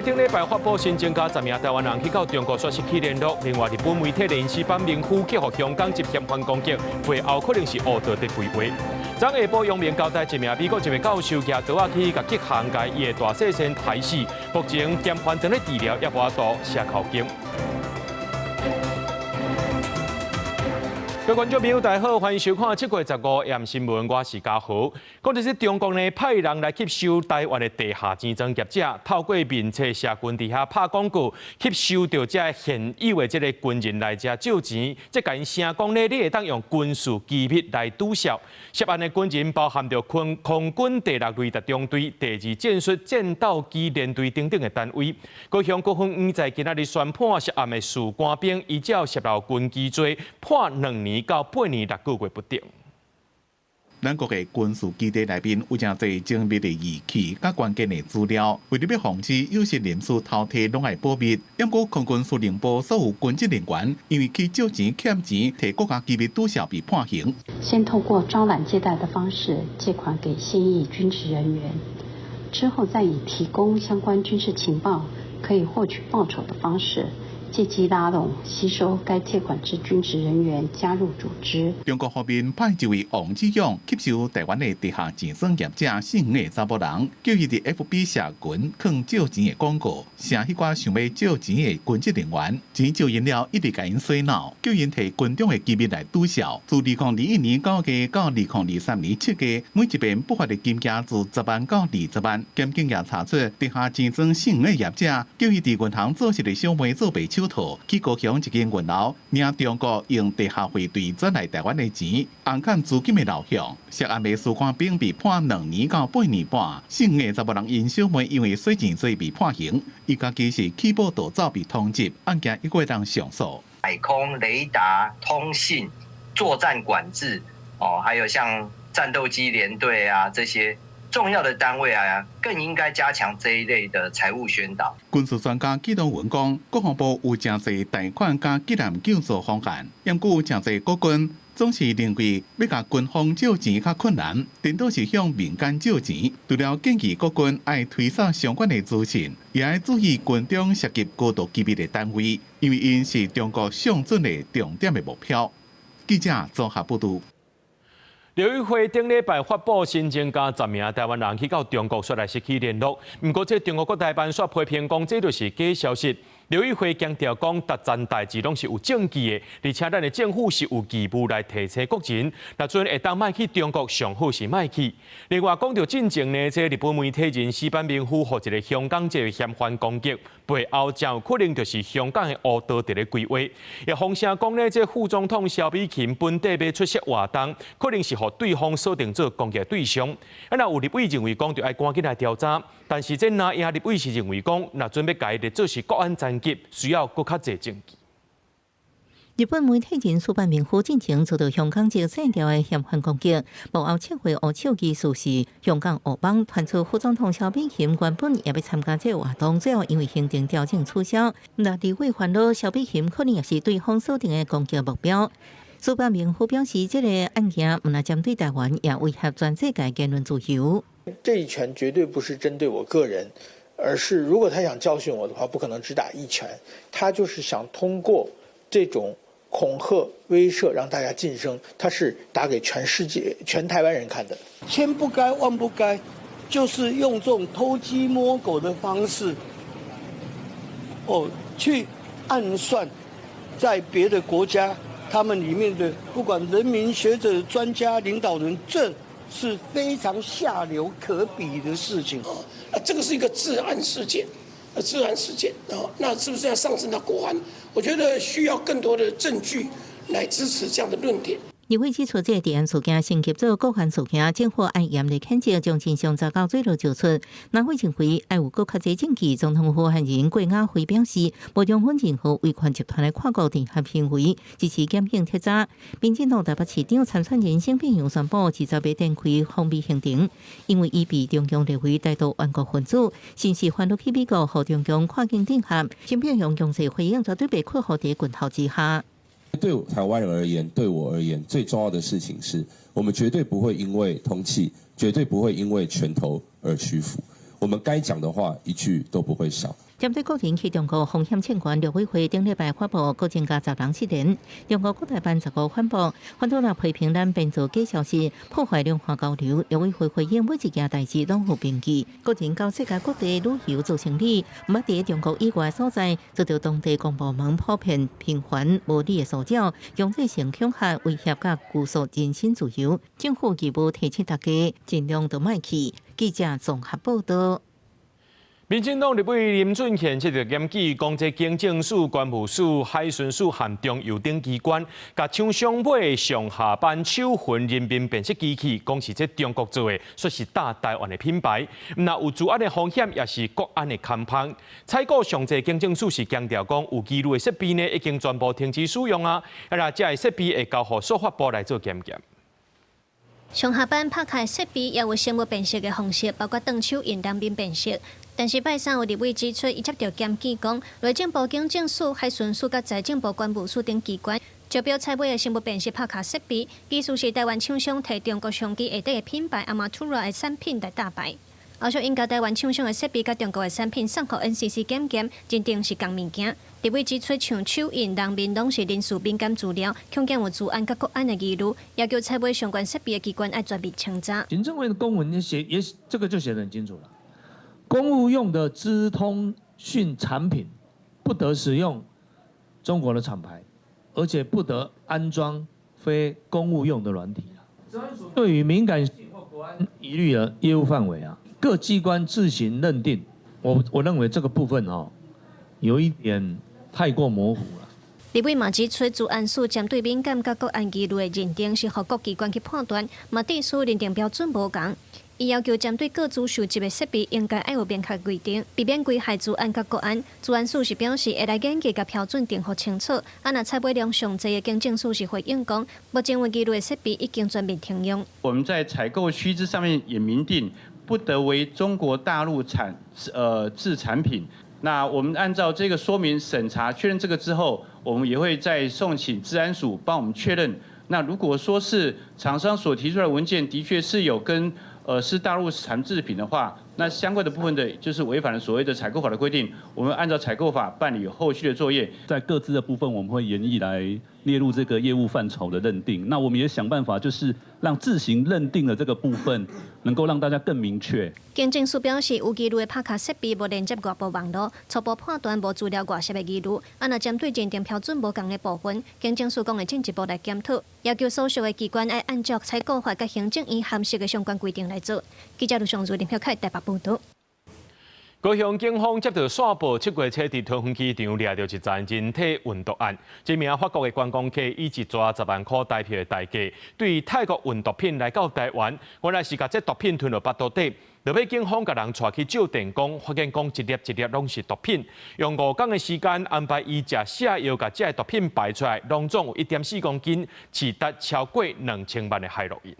頂禮拜發布新增加10名台灣人去到中國煞失去聯絡。另外，日本媒體連矢板明夫去予香港籍嫌犯攻擊，背後可能是烏道德規劃。昨下晡，陽明交大一名美國籍的教授舉刀仔去共激行共伊的大細先刣死，目前嫌犯正咧治療，也無法度寫口供。各位觀眾朋友，大家好，歡迎收看7月15夜新聞，我是嘉豪。講這是中國呢派人來吸收台灣的地下錢莊業者，透過面冊社群佇遐拍廣告，吸收著這現有的這个軍人來遮借錢，這共𪜶聲講呢，你會當用軍事機密來賭潲。涉案的軍人包含著空軍第六雷達中隊、第二戰術戰鬥機聯隊等等的單位。高雄高法院在今仔日宣判涉案的士官兵依照洩露軍機罪判2年到8年6個月不等。咱國的軍事基地內面有誠濟精密的儀器佮關鍵的資料，為著欲防止有心人士偷提，攏愛保密。毋過空軍司令部所有軍職人員，因為去借錢欠錢，提國家機密賭潲被判刑。先透過招攬借貸的方式借款給現役軍職人員，之後再以提供相關軍事情報可以獲取報酬的方式，借機拉攏吸收該借款之軍職人員加入組織。中國方面派一位王志勇吸收台灣的地下錢莊業者姓黃的查某人，叫伊佇 FB 社群囥借錢的廣告，聲彼寡想欲借錢的軍職人員，錢借𪜶了，一直共𪜶洗腦，叫𪜶提軍中的機密來賭潲。自2021年9月到2023年7月，每一遍不法的金額自10萬到20萬。檢警也查出地下錢莊姓黃的業者，叫伊佇銀行做一個小妹做白手套，去高雄一間銀樓領中國用地下匯兌轉來台灣的錢，紅崁資金的流向。涉案的士官兵被判2年到8年半，姓黃的查某人𪜶小妹因為洗錢罪被判刑，伊家己是棄保逃走被通緝，案件猶閣會當上訴。海空、雷達、通信、作戰管制，哦，還有像戰鬥機聯隊啊這些重要的單位啊，更應該加強這一類的財務宣導。軍事專家紀東文講，國防部有誠濟貸款佮急難救助方案，毋過有誠濟國軍總是認為欲共軍方借錢較困難，顛倒是向民間借錢。除了建議國軍愛推掃相關的資訊，也愛注意軍中涉及高度機密的單位，因為𪜶是中國相準的重點的目標。記者綜合報導。陸委會頂禮拜發布新增加10名台灣人去到中國，煞來失去聯絡。毋過，這中國國台辦煞批評講，這就是假消息。陸委會強調講，逐層代誌攏是有證據的，而且咱的政府是有義務來提醒國人，若準會當莫去中國，上好是莫去。另外，講著進前呢，這日本媒體人矢板明夫予一个香港籍嫌犯攻擊，背後誠有可能就是香港的烏道德的規劃。也風聲講呢，這副總統蕭美琴本底欲出席活動，可能是予對方鎖定做攻擊對象。啊，若有立委認為講，就愛趕緊來調查。但是這藍營立委是認為講，若準欲共伊列做是國安層級，需要閣較濟證據。日本媒體人矢板明夫進前遭到香港籍政調的嫌犯攻擊，幕後策劃烏手疑似是香港烏幫，傳出副總統蕭美琴原本也欲參加這个活動，最後因為行程調整取消。那立委煩惱蕭美琴可能也是對方鎖定的攻擊目標。矢板明夫表示，這个案件毋但針對台灣，也威脅全世界言論自由。這一拳絕對不是針對我個人，而是如果他想教訓我的話，不可能只打一拳，他就是想通過這種恐嚇威懾，讓大家噤聲。他是打給全世界、全台灣人看的。千不該萬不該，就是用這種偷雞摸狗的方式，哦，去暗算，在別的國家，他們裡面的不管人民、學者、專家、領導人，這是非常下流可鄙的事情。啊，這個是一個治安事件，治安事件啊，那是不是要上升到國安？我覺得需要更多的證據來支持這樣的論點。立委指出，這个治安事件升級做國安事件，政府愛嚴厲譴責，將真相查到水落石出。藍委認為愛有閣較濟證據，總統府發言人郭雅慧表示，無容許任何威權集團的跨國聯合行為，支持檢警徹查。民進黨台北市長參選人沈伯洋宣布，20日展開訪美行程，因為伊被中共列為台獨頑固分子，甚至犯入去美國予中共跨境鎮壓。沈伯洋強勢回應，絕對袂屈服佇棍頭之下。對台灣人而言，對我而言，最重要的事情是我們絕對不會因為通緝，絕對不會因為拳頭而屈服。我們該講的話一句都不會少。針對個人去中國風險清關，陸委會頂禮拜發布，閣增加十人失聯。中國國台辦15反駁，反倒來批評咱編造假消息，破壞兩岸交流。陸委會回應每一件代誌攏有憑據。個人到世界各地旅遊做生意，毋捌佇中國以外所在，遭到當地公部門普遍頻繁無理的騷擾，強制性恐嚇、威脅佮拘束人身自由。政府義務提醒大家，盡量都莫去。記者綜合報道。民進黨立委林俊憲接著檢舉，講這警政署、關務署、海巡署和中油等機關，共廠商買上下班手痕人面辨識機器，講是這中國做的，說是打台灣的品牌，毋但有資安的風險，也是國安的空縫。採購上濟警政署是強調講，有疑慮的設備呢，已經全部停止使用啊，啊若這个設備會交予司法部來做檢驗。上下班拍卡設備也有生物辨識的方式，包括轉手印人面辨識。但是拜三有立委指出，伊接著檢舉講，內政部警政署、海巡署佮財政部關務署等機關，招標採買的生物辨識拍卡設備，其實是台灣廠商提中國商機下底的品牌 Armatura 的產品來打牌。後續𪜶共台灣廠商的設備佮中國的產品送予 NCC 檢驗，認定是仝物件。立委指出，像手印、人面攏是人事敏感資料，恐驚有資安佮國安的疑慮，要求採買相關設備的機關愛全面清查。行政院的公文寫也這個就寫得很清楚了，公務用的資通訊產品不得使用中國的廠牌，而且不得安裝非公務用的軟體。對於敏感性或國安疑慮的業務範圍啊，各機關自行認定。我認為這個部分哦，有一點太過模糊了。立委嘛指出，資安署針對敏感佮國安疑慮的認定是予各機關去判斷，嘛致使認定標準無仝。伊要求針對個資收集的設備，應該愛有明確規定，避免危害資安佮國安。資安署是表示會來研究共標準定予清楚。啊，若採買量上濟的警政署是回應講，目前有疑慮的設備已經全面停用。我們在採購須知上面也明定，不得為中國大陸產製產品。那我們按照這個說明審查確認這個之後，我們也會再送請資安署幫我們確認。那如果說是廠商所提出來的文件的確是有跟是大陸產製品的話，那相關的部分的就是違反了所謂的採購法的規定，我們按照採購法辦理後續的作業。在個資的部分，我們會研議來列入這個業務範疇的認定。那我們也想辦法，就是讓自行認定的這個部分，能夠讓大家更明確。警政署表示，有疑慮的拍卡設備無連接外部網路，初步判斷無資料外洩的疑慮。啊，若針對認定標準無仝的部分，警政署講會進一步來檢討，要求所屬的機關愛按照採購法佮行政院函釋的相關規定來做。記者盧尚如林曉凱台北報導。高雄警方接著線報，7月初佇桃園機場掠著一欉人體運毒案。這名法國的觀光客以一逝10萬箍台票的代價，對泰國運毒品來到台灣，原來是共這毒品吞入腹肚底。落尾警方共人帶去照電光，發現講一粒一粒攏是毒品。用5天的時間安排伊食瀉藥，共這个毒品排出來，攏總有1.4公斤，市值超過2000萬的海洛因。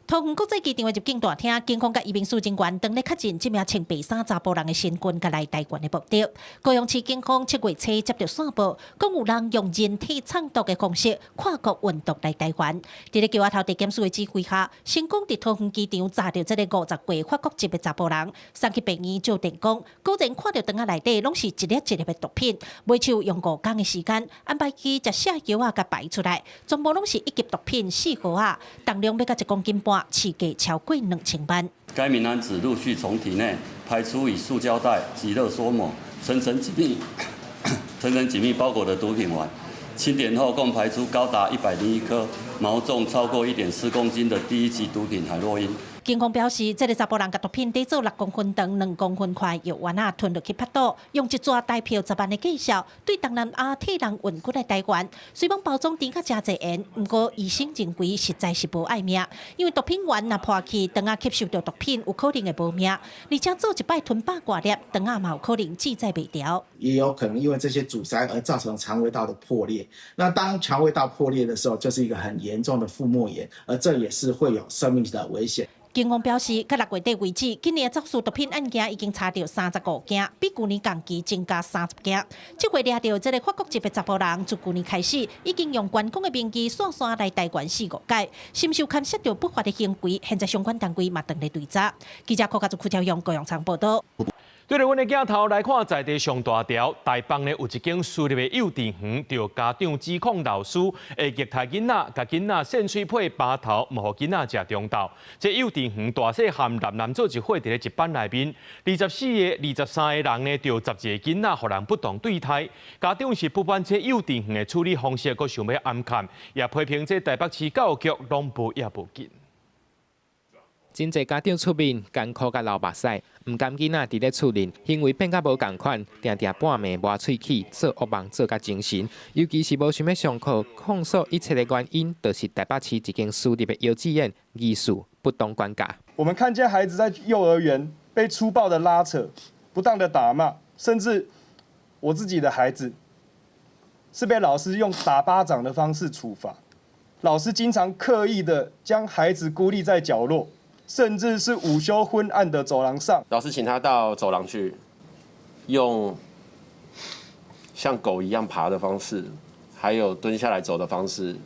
桃園國際機場的入境大廳，警方佮移民署人員當咧確認這名穿白衫查埔人的身份佮來台灣的目的。高雄市警方7月初接著線報，講有人用人體藏毒的方式跨國運毒來台灣。佇咧橋仔頭地檢署的指揮下，成功佇桃園機場查著這个50歲法國籍的查埔人，送去病院照電光，果然看著腸仔內底攏是一粒一粒的毒品。尾手用5天的時間安排伊食瀉藥仔共排出來，全部攏是一級毒品4號仔，重量欲到1.5公斤，市價超過2000萬。該名男子陸續從體內排出以塑膠袋及熱縮膜層層緊密、層層緊密包裹的毒品丸，清點後共排出高達101顆、毛重超過1.4公斤的第一級毒品海洛因。警方表示，這个查埔人共毒品疊做6公分長、2公分寬的藥丸仔，吞落去腹肚，用一逝台票10萬的價數，對東南亞替人運過來台灣。雖罔包裝甜甲誠濟鹽，毋過醫生認為實在是無愛命，因為毒品丸若破去，腸仔吸收著毒品，有可能會無命。而且做一擺吞百外粒，腸仔嘛有可能志在袂牢。也有可能因為這些阻塞而造成腸胃道的破裂。那當腸胃道破裂的時候，就是一個很嚴重的腹膜炎，而這也是會有生命的危險。警方表示，到6月底為止，今年的走私毒品案件已經查著35件，比舊年同期增加30件。這回掠著這个法國籍的查埔人，自舊年開始已經用觀光的名義線線來台灣四五擺，深受牽涉著不法的行為，現在相關單位嘛正咧追查。記者柯家祖、邱朝陽、高陽昌報導。對著阮的鏡頭來看，在地上大條台北呢有一間私立的幼稚園，著家長指控老師會虐待囡仔，共囡仔搧喙皮拔頭，毋予囡仔食中晝。這幼稚園大細漢男男做一伙佇咧一班內面，24個、23個人呢，著12個囡仔，予人不當對待。家長是不滿這幼稚園的處理方式，閣想欲暗崁，也批評這台北市教育局攏無影無緊。真濟家長出面艱苦佮流目屎，毋甘囡仔佇咧厝裡行為變甲無仝款，定定半暝磨喙齒，做惡夢做甲精神。尤其是無想欲上課，控訴一切的原因，就是台北市一間私立的幼稚園疑似不當管教。我們看見孩子在幼兒園被粗暴的拉扯、不當的打罵，甚至我自己的孩子是被老師用打巴掌的方式處罰。老師經常刻意的將孩子孤立在角落。甚至是午休昏暗的走廊上，老師請他到走廊去，用像狗一樣爬的方式，還有蹲下來走的方式，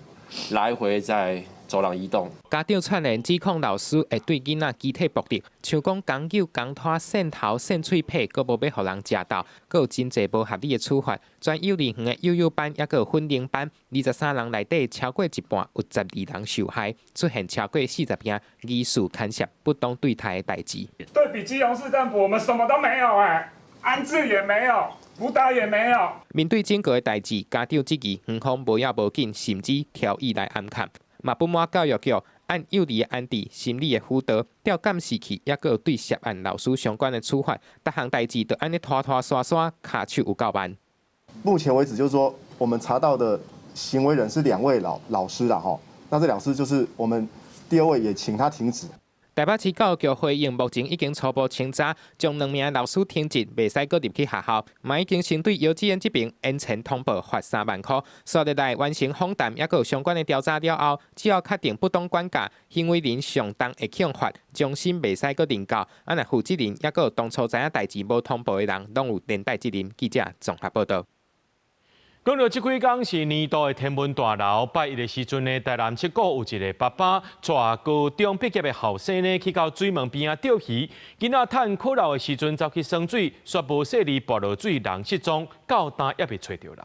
來回在走廊移動。家長串聯指控老師會對囡仔肢體暴力，像講共揪共拖搧頭、搧喙皮，閣無欲予人食晝，閣有真濟無合理的處罰。全幼兒園的幼幼班抑閣有訓練班，23人內底超過一半有12人受害，出現超過40件疑似牽涉不當對待的代誌。對比基隆市政府，我們什麼都沒有哎，安置也沒有，輔導也沒有。面對整個的代誌，家長質疑園方無影無緊，甚至挑意來暗崁。嘛不滿教育局按幼兒的安置、心理的輔導、調監視器，抑閣有對涉案老師相關的處罰，逐項代誌都按呢拖拖沙沙，跤手有夠慢。目前為止，就是說我們查到的行為人是兩位老師啦，吼，那這老師就是我們第二位，也請他停職。台北市教育局回應，目前已經初步清查，將兩名老師停職，袂使閣入去學校。嘛已經先對幼稚園這邊延前通報罰3萬箍。紲落來完成訪談，抑閣有相關的調查了後，只要確定不當管教，行為人上重會去罰，終身袂使閣任教。啊，若負責人抑閣有當初知影代誌無通報的人，攏有連帶責任。記者綜合報導。講到這幾工是年度的天文大流，拜一的時陣呢，台南七股有一個爸爸帶高中畢業的後生呢，去到水門邊仔釣魚，囡仔趁苦老的時陣走去耍水，煞無細膩跋落水，人失蹤，到今猶未揣著人。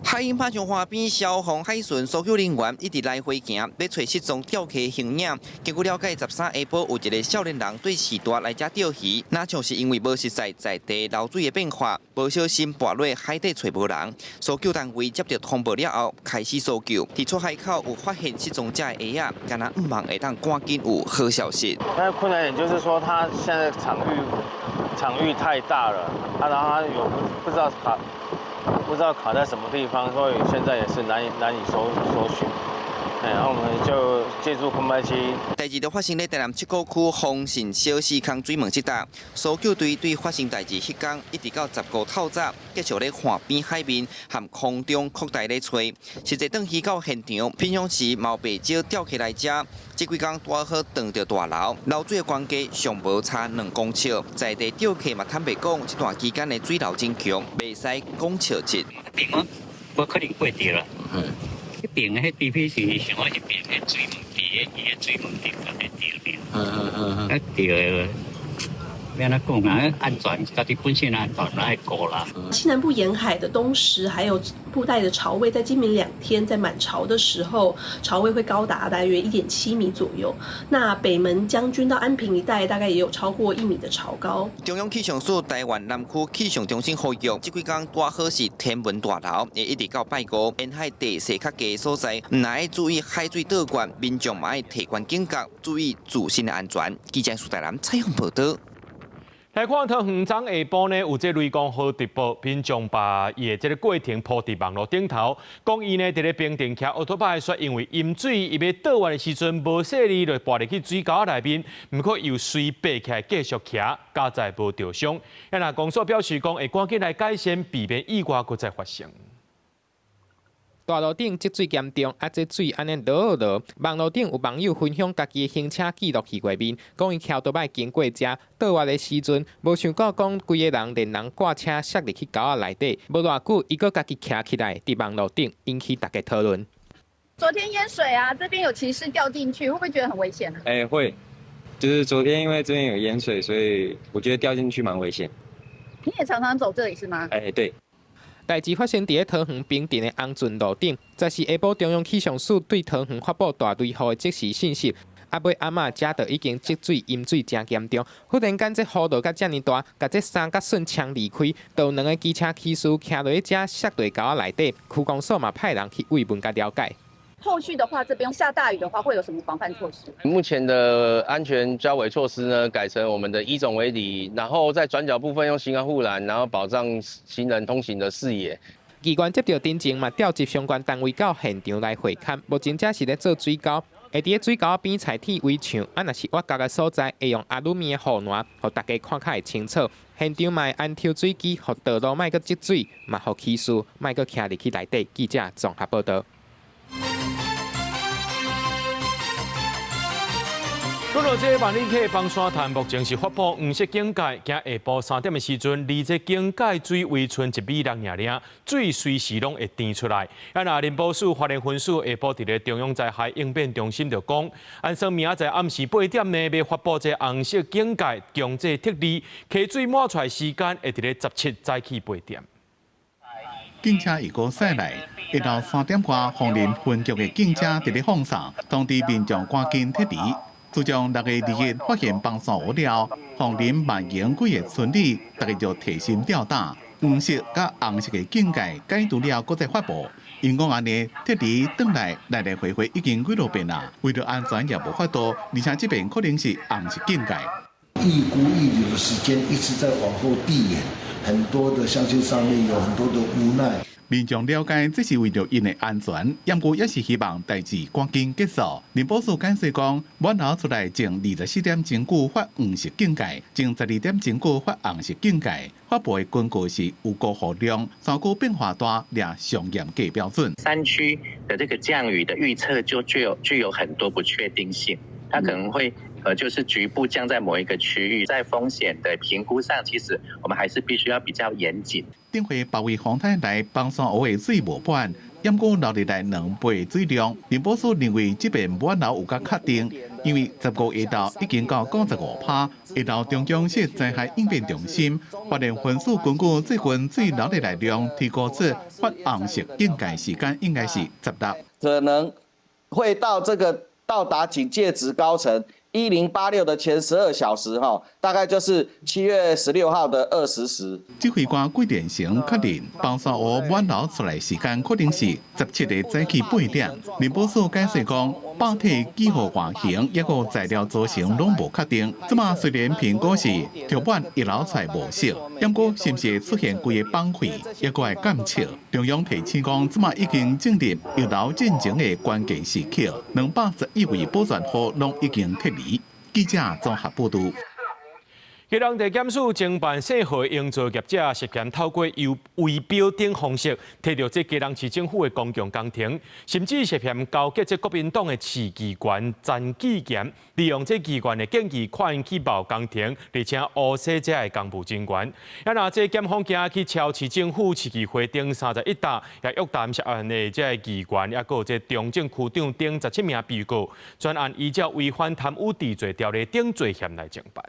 海湧拍上岸邊，消防海巡搜救人員一直來回行，欲揣失蹤釣客形影。根據了解，13下晡有一個少年人對序大來遮釣魚，若像是因為無熟似在地流水的變化，無小心跋落海底揣無人。搜救單位接到通報了後，開始搜救。佇出海口有發現失蹤者的鞋仔，敢若向望會當趕緊有好消息。但困難點就是說，他現在場域太大了，啊，然後他有不知道卡在什麼地方，所以現在也是難以搜尋。然後我們就借助空拍機。代誌就發生佇台南七股區豐信小四空水門這搭，搜救隊對發生代誌彼工，一直到15透早，繼續咧岸邊海面和空中擴大咧揣。實際轉魚到現場，平常時嘛袂少釣客來遮，這幾工拄好撞著大流，流水的懸低上無差2公尺，在地釣客嘛坦白講，這段期間的水流真強，袂使講笑一。無可能過著啦。彼邊彼地皮是想講一邊彼水門佇咧伊个水門頂甲咧釣邊。啊釣。欲按怎講啊？安全，家己本身安全愛顧啦。西南部沿海的東石，還有布袋的潮位，在今明兩天在滿潮的時候，潮位會高達大約1.7米左右。那北門將軍到安平一帶，大概也有超過1米的潮高。中央氣象署台灣南區氣象中心呼籲，這幾工拄好是天文大流，會一直到拜五，沿海地勢較低的所在，毋但愛注意海水倒灌，民眾嘛愛提懸警覺，注意自身的安全。記者蘇台南採訪報導。來看桃園昨下晡呢，有這雷公號直播，民眾把伊的這个過程鋪佇網路頂頭，講伊呢佇咧平鎮騎歐多擺，煞因為飲水，伊欲倒彎的時陣無細膩，就跋入去水溝內面，毋過又隨爬起來繼續騎，佳哉無著傷。啊，若公所表示講會趕緊來改善，避免意外閣再發生。大路頂積水嚴重，啊，這水按呢落落。網路頂有網友分享家己的行車記錄器畫面，講伊騎歐多擺經過遮倒彎的時陣，無想到講規个人連人掛車摔入去溝仔內底，無偌久伊閣家己徛起來，佇網路頂引起大家討論。昨天淹水啊，這邊有騎士掉進去，會不會覺得很危險啊？欸，會，就是昨天因為這邊有淹水，所以我覺得掉進去蠻危險。你也常常走這裡是嗎？哎，對。代誌發生佇咧桃園平鎮的紅圳路頂，這是下晡中央氣象署對桃園發布大雷雨的即時信息。啊，尾暗仔遮就已經積水淹水誠嚴重，忽然間這雨落甲遮爾大，共這衫甲順衝離開，就有兩个機車騎士徛落去遮摔佇溝仔內底，區公所嘛派人去慰問佮了解。後續的話，這邊下大雨的話，會有什麼防範措施？目前的安全交維措施呢，改成我們的一種圍籬，然後在轉角部分用行人護欄，然後保障行人通行的視野。議員接到偵情嘛，調集相關單位到現場來會勘，目前這是咧做水溝，會佇咧水溝邊採鐵圍牆，啊，若是挖角的所在，會用阿魯米的護欄，予大家看較會清楚。現場嘛會安抽水機，予道路莫閣積水，嘛予騎士莫閣徛入去內底。記者綜合報導。講到這萬里溪崩山潭，目前是發布黃色警戒，今下晡3點的時陣，離這警戒水位賰1米6爾爾，水隨時攏會甜出來。啊，若寧波市花蓮分署下晡佇咧中央災害應變中心就講，按算明仔載暗時8點呢，欲發布這紅色警戒強制撤離，溪水滿出來時間會佇咧17早起8點。警車一個駛來，下晝3點外，豐林分局的警車佇咧放哨，當地民眾趕緊撤離。自從6月2日發現崩山湖了，豐林萬榮幾个村里，大家就提心吊膽。黃色佮紅色的警戒解除了，閣再發布。𪜶講按呢，撤離轉來來來回回已經幾落遍啦，為著安全也無法度，而且這邊可能是紅色警戒。預估預留的時間一直在往後遞延，很多的鄉親上面有很多的無奈。民眾了解這是為著𪜶的安全，毋過也是希望代誌趕緊結束。寧波市解釋講，滿流出來前24點鐘久發黃色警戒，前12點鐘久發紅色警戒。發布的根據是有高雨量，山區變化大，掠上嚴格標準。山區的這個降雨的預測就具有很多不確定性，它可能會就是局部降在某一個區域，在風險的評估上，其實我們還是必須要比較嚴謹。頂回包圍風台內崩山湖的水無滿，毋過流入來2倍水量。寧波市認為這邊滿流有較確定，因為15下晝已經到95%。下晝中央設災害應變中心，花蓮分署根據最近水流入來量提高出發紅色警戒時間應該是16。可能會到這個到達警戒值高層。1086的前12小時，哈，大概就是7月16號的20時。指揮官桂連成確認，崩山湖滿流出來時間可能是17日早起8點。寧波署解釋講，壩體幾何外形抑閣材料組成攏無確定。這馬雖然評估是著滿溢流出來無少，毋過是毋是會出現規个崩潰，抑閣愛監測。中央提醒講，這馬已經進入溢流進前的關鍵時刻，211位保全戶攏已經撤離。記者綜合報導。基隆地檢署偵辦細號營造業者涉嫌透過由圍標等方式，提著這基隆市政府的公共工程，甚至涉嫌勾結這國民黨的市議員陳志賢，利用這議員的建議款去包工程，而且訛洗這的公務人員。啊，若這檢方今去抄市政府市議會頂31搭，也約談涉案的這个議員，抑閣有這中正區長等17名被告，全案依照違反貪污治罪條例等罪嫌來偵辦。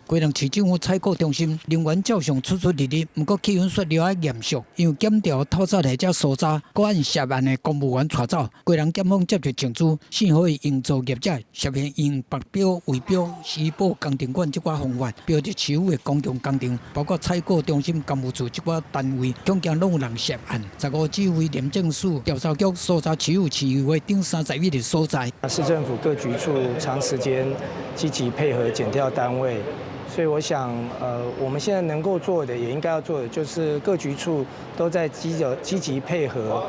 基隆市政府採購中心人員照常出出入入，毋過氣氛煞著愛嚴肅，因為檢調透早來遮搜查，閣按涉案的公務員帶走。基隆檢方接著證據，姓何的營造業者涉嫌用白標、圍標、施報工程款這寡方法，標入市府的公共工程，包括採購中心、工務處這寡單位，恐驚攏有人涉案。15指揮廉政署調查局搜查市府市議會頂31个所在。市政府各局處長時間積極配合檢調單位。所以我想，我們現在能夠做的，也應該要做的，就是各局處都在積極配合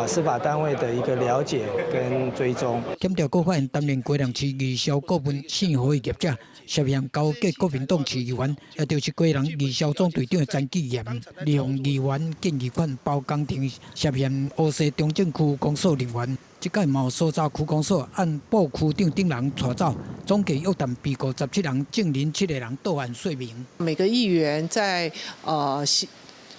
司法單位的一個了解跟追蹤。檢調閣發現擔任基隆市義銷顧問姓何的業者，涉嫌勾結國民黨市議員，也就是基隆義消總隊長陳志賢，利用議員建議款包工程，涉嫌訛洗中正區公所人員。這擺嘛有搜查區公所按布區長等人帶走，總計約談被告17人，證人7個人到案說明。每個議員在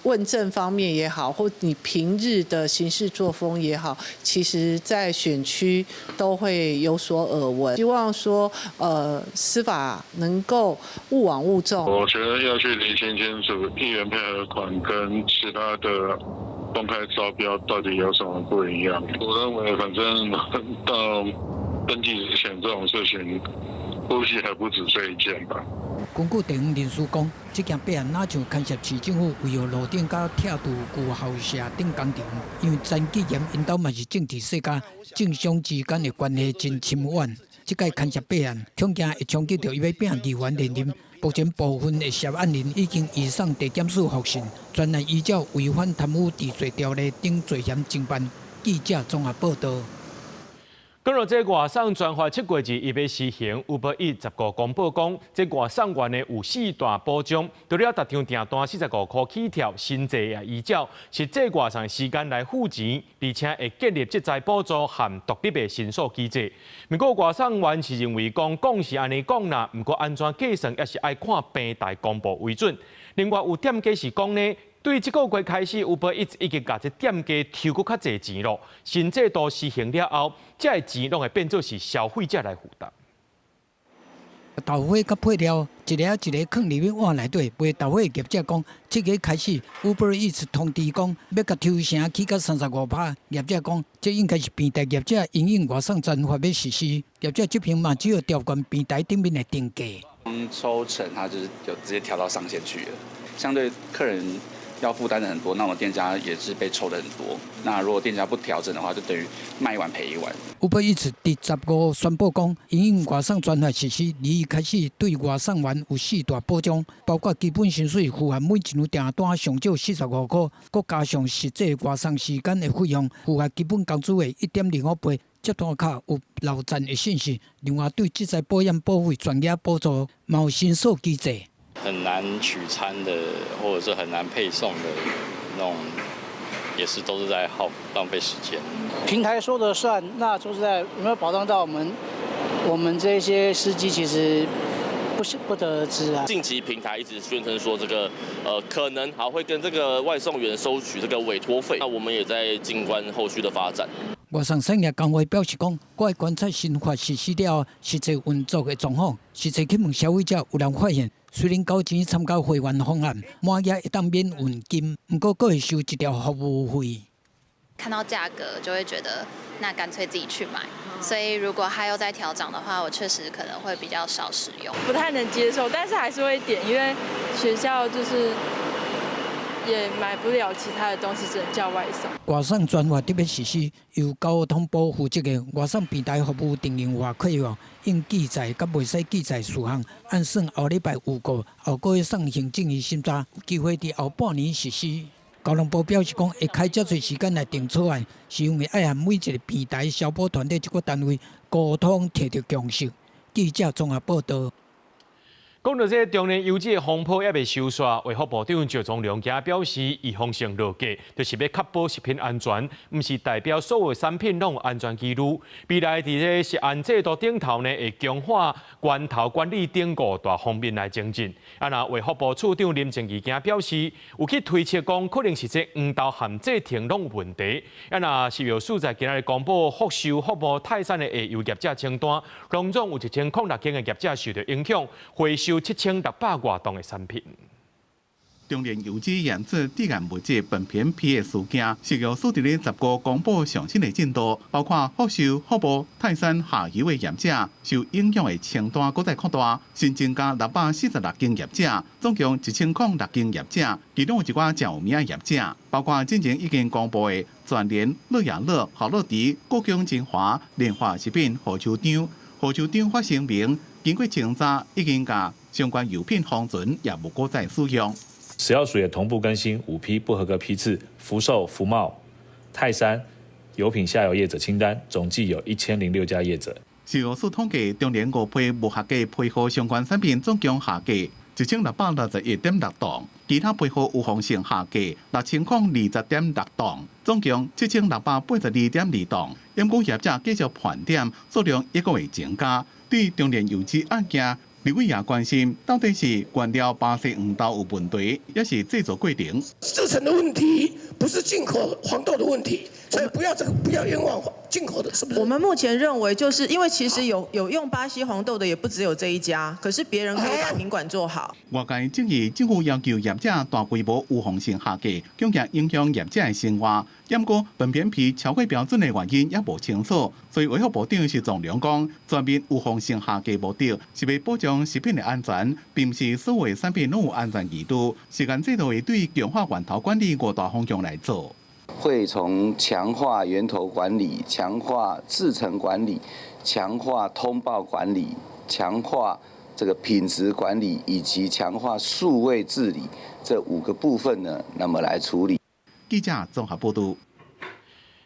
問政方面也好，或你平日的行事作風也好，其實在選區都會有所耳聞。希望說，司法能夠勿枉勿縱。我覺得要去釐清清楚，議員配合款跟其他的公開招標到底有什麼不一樣。我認為，反正到登記之前，這種事情估計還不止這一件吧。根據地方人士講，這件弊案若像牽涉市政府為何路頂佮拆除舊校舍等工程，因為陳吉炎𪜶兜嘛是政治世家，政商之間的關係真深遠。這擺牽涉弊案，恐驚會衝擊著伊欲拼議員連任。目前部分的涉案人已經移送地檢署複訊，專案依照違反貪污治罪條例等罪嫌偵辦。記者綜合報導。講到這外送專法7月21欲施行，Uber Eats 15公布講，這外送員呢有4大保障，除了逐張訂單45箍起跳，薪資也依照實際外送時間來付錢，而且會建立職災補助和獨立的申訴機制。毋過外送員是認為講，講是按呢講啦，毋過按怎計算也是愛看平台公布為準。另外有店家是講呢，對這個月開始，Uber Eats 已經共這店家抽閣較濟錢囉。新制度施行了後，這个錢攏會變做是消費者來負擔。豆花佮配料，一个一个囥入去碗內底。賣豆花的業者講，這月開始，Uber Eats 通知講欲共抽成起到35%。業者講，這應該是平台業者因應外送專法欲實施，業者這邊嘛只有調懸平台頂面的定價。抽成，它就是就直接調到上限去了，相對客人要負擔的很多，那我們店家也是被抽的很多。那如果店家不調整的話，就等於賣一碗賠一碗。 Uber Eats 佇15宣布講，因應外送專法實施，二開始對外送員有4大保障，包括基本薪水符合每一張訂單上少45箍，閣加上實際外送時間的費用符合基本工資的1.05倍。接單卡有漏站的信息，另外對職災保險保費全額補助，嘛有申訴機制。很難取餐的，或者是很難配送的那種，也是都是在耗浪費時間。平台說的算，那說實在有沒有保障到我們？我們這些司機其實不是不得而知啊。近期平台一直宣稱說，這個可能還會跟這個外送員收取這個委託費。那我們也在靜觀後續的發展。外送產業工會表示講，閣會觀察新法實施了後實際運作的狀況，實際去問消費者，有人發現，雖然交錢參加會員方案，滿額會當免運金，毋過閣會收一條服務費。看到價格就會覺得，那乾脆自己去買。所以如果它又再調漲的話，我確實可能會比較少使用。不太能接受，但是還是會點，因為學校就是也買不了其他的東西，只能叫外送。外送專法得欲實施，由交通部負責的外送平台服務定型化契約，應記載佮袂使記載事項，按算後禮拜預告，後個月送行政院審查，有機會佇後半年實施。交通部表示講，會開遮濟時間來定草案，是因為愛和每一個平台消保團體這個單位溝通，提著共識。記者綜合報導。講到這中煉油脂的風波猶未收煞，衛福部長趙宗龍今表示，預防性落價，就是欲確保食品安全，毋是代表所有產品攏有安全疑慮。未來佇這食安制度頂頭呢，會強化源頭管理等5大方面來精進。啊，若衛福部次長林靜儀今表示，有去推測講，可能是這黃豆和製程攏有問題。啊，若食藥署在今仔日公布福壽、福茂、泰山的下游業者清單，攏總有1006間的業者受著影響，回收7600外噸的產品。中煉油脂驗出致癌物質苯偏 P 的事件，食藥署佇咧15公布上新的進度，包括福壽、福茂、泰山下游的業者受影響的清單閣再擴大，新增加646間業者，總共1006間業者，其中有一寡誠有名的業者，包括之前已經公布的全聯、樂雅樂、好樂迪、國強精華、聯華食品、賀州長、賀州長發聲明，經過清查，已經共相關油品封存，也無閣再使用。食藥署也同步更新5批不合格批次福壽、福茂、泰山油品下游業者清單，總計有1006家業者。食藥署統計，中煉5批無合格批號相關產品總共下架1661.6噸，其他批號預防性下架6020.6噸，總共7682.2噸。毋過業者繼續盤點數量，猶閣會增加。對中煉油脂案件，立委也關心，到底是原料巴西黃豆有問題，抑是製造過程？製程的問題，不是進口黃豆的問題，所以不要這個不要冤枉進口的，是不是？我們目前認為，就是因為其實有用巴西黃豆的，也不只有這一家，可是別人可以把品管做好。外界質疑政府要求業者大規模預防性下架，恐驚影響業者的生活。毋過糞便皮超過標準的原因猶無清楚，所以衛福部長徐宗良講，全面預防性下架目的是欲保障食品的安全，並毋是所有產品攏有安全疑慮。時間制度會對強化源頭管理五大方向來做。會從強化源頭管理、強化製程管理、強化通報管理、強化這個品質管理以及強化數位治理這五個部分呢，那麼來處理。記者綜合報導。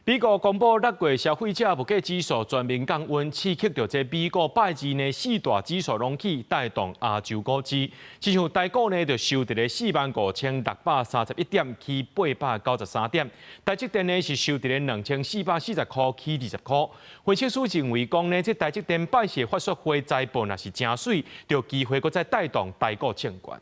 美國公布六月消費者物價指數全面降溫，刺激著這美股拜二呢四大指數攏起，帶動亞洲股市。親像台股呢，就收佇咧45,631點，起893點。台積電呢是收佇咧2440箍，起20箍。分析師認為講呢，這台積電拜四法說會財報若是誠媠，就有機會閣再帶動台股衝懸。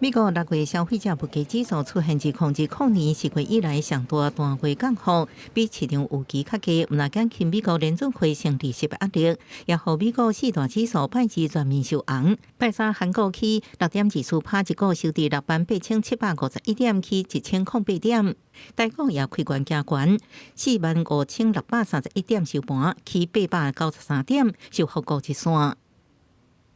美國六月消費者物價指數出現自2002年10月以來上大單月降幅，比市場預期較低，毋但減輕美國聯準會升利息的壓力，也予美國四大指數拜二全面收紅。拜三韓股起6.24趴，一股收佇68,751點，起1008點。台股也開懸加懸，45,631點收盤，起893點，收復五日線。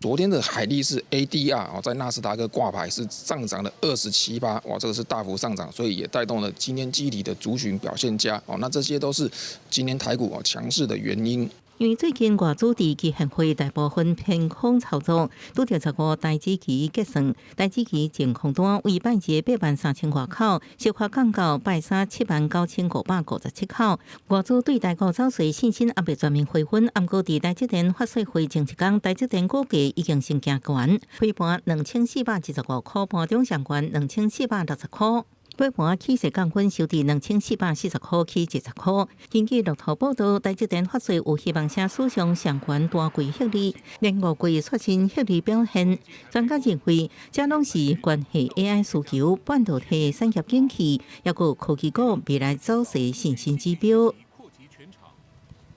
昨天的海力士 ADR 哦，在納斯達克掛牌是上漲了27%，哇，這個是大幅上漲，所以也帶動了今天記憶體的族群表現佳哦。那這些都是今天台股哦強勢的原因。因為最近外資佇期現貨大部分偏空操作，拄著15台指期結算，台指期淨空單為拜二83,000外口，小可降到拜三79,557口。外資對台股走勢信心猶未全面回穩，毋過佇台積電法說會前一工，台積電股價已經先行懸，開盤2475塊，盤中上懸2460塊。尾盤氣勢降溫，收佇2440塊起20塊。根據路透報導，台積電法說有希望寫史上上懸單季獲利，連五季刷新獲利表現。專家認為，這攏是關係 AI 需求、半導體產業景氣，抑閣科技股未來走勢信心指標。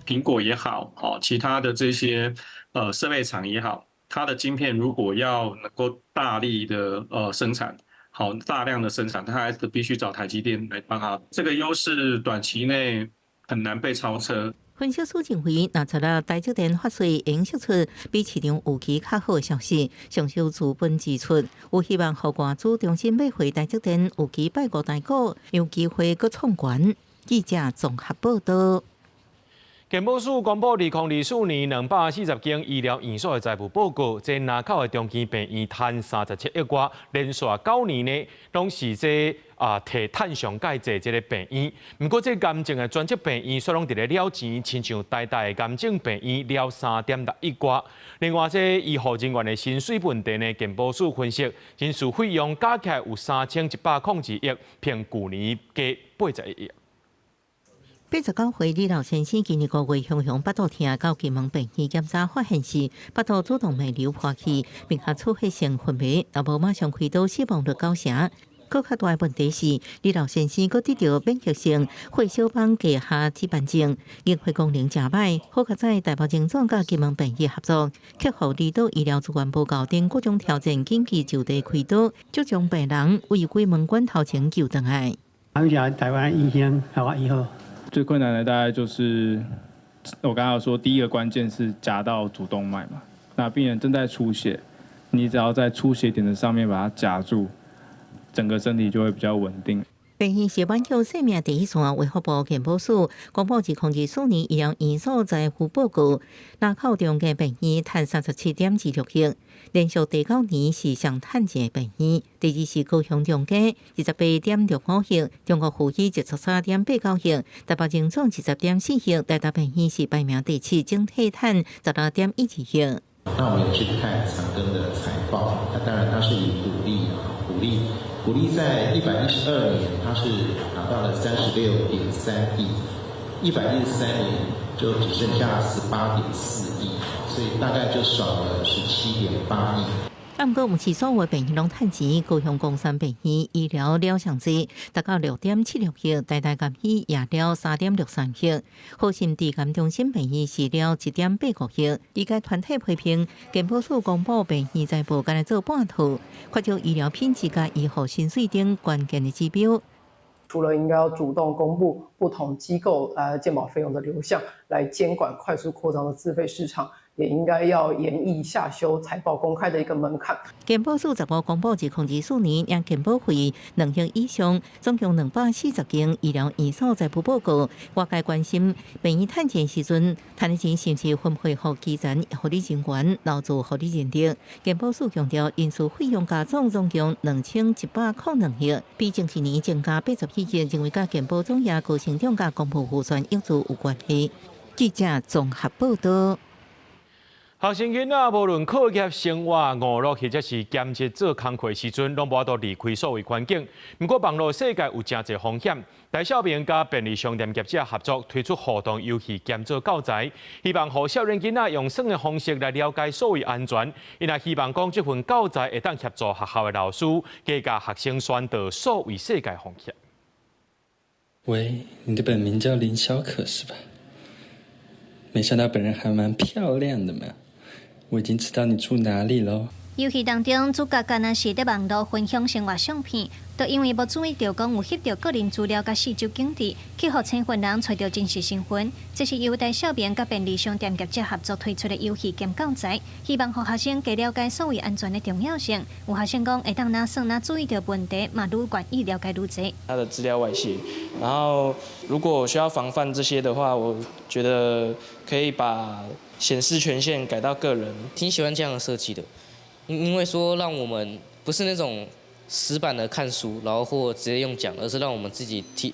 蘋果也好，其他的這些設備廠也好，它的晶片如果要能夠大力的生產。好，大量的生產，它還是必須找台積電來幫他。這個優勢短期內很難被超車。分析師認為，若昨日台積電法說會釋出比市場預期較好的消息，上受資本支出，有希望予外資重新買回台積電，預期拜五台股有機會閣創懸。記者綜合報導。健保署公布2024年240間醫療院所的財務報告，這林口的長庚病院趁37億外，連續9年呢，攏是這提趁上蓋濟這个病院。毋過這癌症的專責病院煞攏佇咧了錢，親像台大的癌症病院了3.6億外。另外，這醫護人員的薪水問題呢，健保署分析，人事費用加起來有3102億，比舊年加81億。89歲李老先生今年5月雄雄腹肚疼，到金門病院檢查發現是腹肚主動脈瘤破去，並且出血性昏迷，若無馬上開刀，死亡率九成。閣較大的問題是，李老先生閣得著免疫性血小板低下紫斑症，凝血功能誠歹。好佳哉台北榮總佮金門病院合作，克服離島醫療資源無夠等各種挑戰，緊急就地開刀，才將病人為鬼門關頭前救轉來。感謝台灣醫生，予我醫好。最困難的大概就是我剛剛說，第一個關鍵是夾到主動脈嘛。那病人正在出血，你只要在出血點的上面把它夾住，整個身體就會比較穩定。病院是挽救生命第一線，衛福部健保署公布2024年醫療院所財務報告，林口長庚病院趁37.26億，連續第九年是上趁錢的病院。第二是高雄長庚28.65億，中國附醫23.89億，台北榮總20.4億，台大病院是排名第七，整體趁16.12億。那我們也去看長庚的財報，那當然它是以股利啊，股利。股利在112年，它是拿到了36.3億，113年就只剩下18.4億，所以大概就少了17.8億。啊，毋過毋是所有病院攏趁錢，高雄岡山病院醫療了上濟，達到6.76億，台大癌醫也了3.63億，好心地癌中心病院是了1.85億。醫界團體批評，健保署公布病院財報，干焦做半套，缺少醫療品質佮醫護薪水等關鍵的指標。除了應該要主動公布不同機構健保費用的流向，來監管快速擴張的自費市場，也應該要研議下修財報公開的一個門檻。健保署15公布2024年領健保費2億以上，總共240間醫療院所財務報告。外界關心病院趁錢時陣，趁的錢是毋是分配予基層護理人員、勞資護理人員？健保署強調，人事費用加總總共2102億，比前一年增加81億，認為佮健保總額高成長佮公部預算赤字有關係。記者綜合報道。學生囡仔無論課業、生活、娛樂，或者是兼職做工課時陣，攏無法度離開數位環境。毋過網路世界有誠濟風險，台少明佮便利商店業者合作推出互動遊戲兼做教材，希望予少年囡仔用耍的方式來了解數位安全。𪜶也希望講這份教材會當協助學校的老師，加教學生宣導數位世界風險。喂，你的本名叫林小可是吧？沒想到本人還蠻漂亮的嘛！我已經知道你住哪裡囉。遊戲當中，主角敢若是佇網路分享生活相片，都因為無注意著講有翕著個人資料佮四周景致，去予身份人揣著真實身份。這是由台少明佮便利商店業者合作推出的遊戲兼教材，希望予學生加了解數位安全的重要性。有學生講會當若耍若注意著問題，嘛愈願意了解愈濟。他的資料外洩，然後如果需要防範這些的話，我覺得可以把顯示權限改到個人。挺喜歡這樣的設計的。因為說讓我們不是那種死板的看書，然後或直接用講，而是讓我們自己體，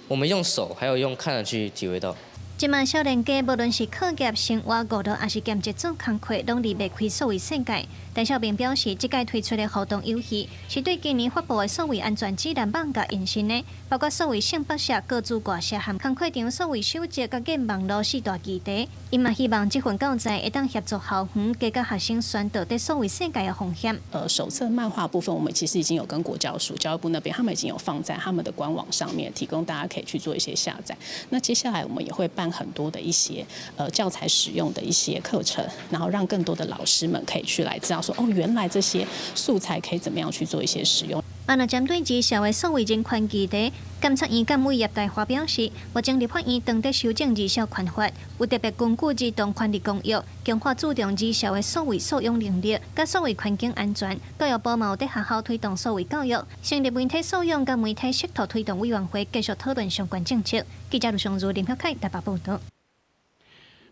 我們用手還有用看的去體會到。這馬少年家無論是課業、生活、娛樂，抑是兼職做工課，攏離袂開數位世界。陳少明表示，這屆推出的互動遊戲是對今年發布的數位安全指南網架延伸的，包括數位性剝削、個資外洩和工課場數位守則、佮建網路四大議題。伊嘛希望這份教材會當協助校園加教學生宣導佇數位世界的風險。手冊漫畫部分，我們其實已經有跟國教署、教育部那邊，他們已經有放在他們的官網上面，提供大家可以去做一些下載。那接下來我們也會辦很多的一些教材使用的一些課程，然後讓更多的老師們可以去來知道說，哦，原來這些素材可以怎麼樣去做一些使用。啊，若針對這社會數位人權議題，監察院監委葉大華表示，目前立法院正佇修正兒少權法，有特別根據兒童權利公約，強化注重兒少的數位素養能力，佮數位環境安全。教育部嘛有佇學校推動數位教育，成立媒體素養佮媒體識途推動委員會，繼續討論相關政策。記者盧尚如、林曉凱台北報導。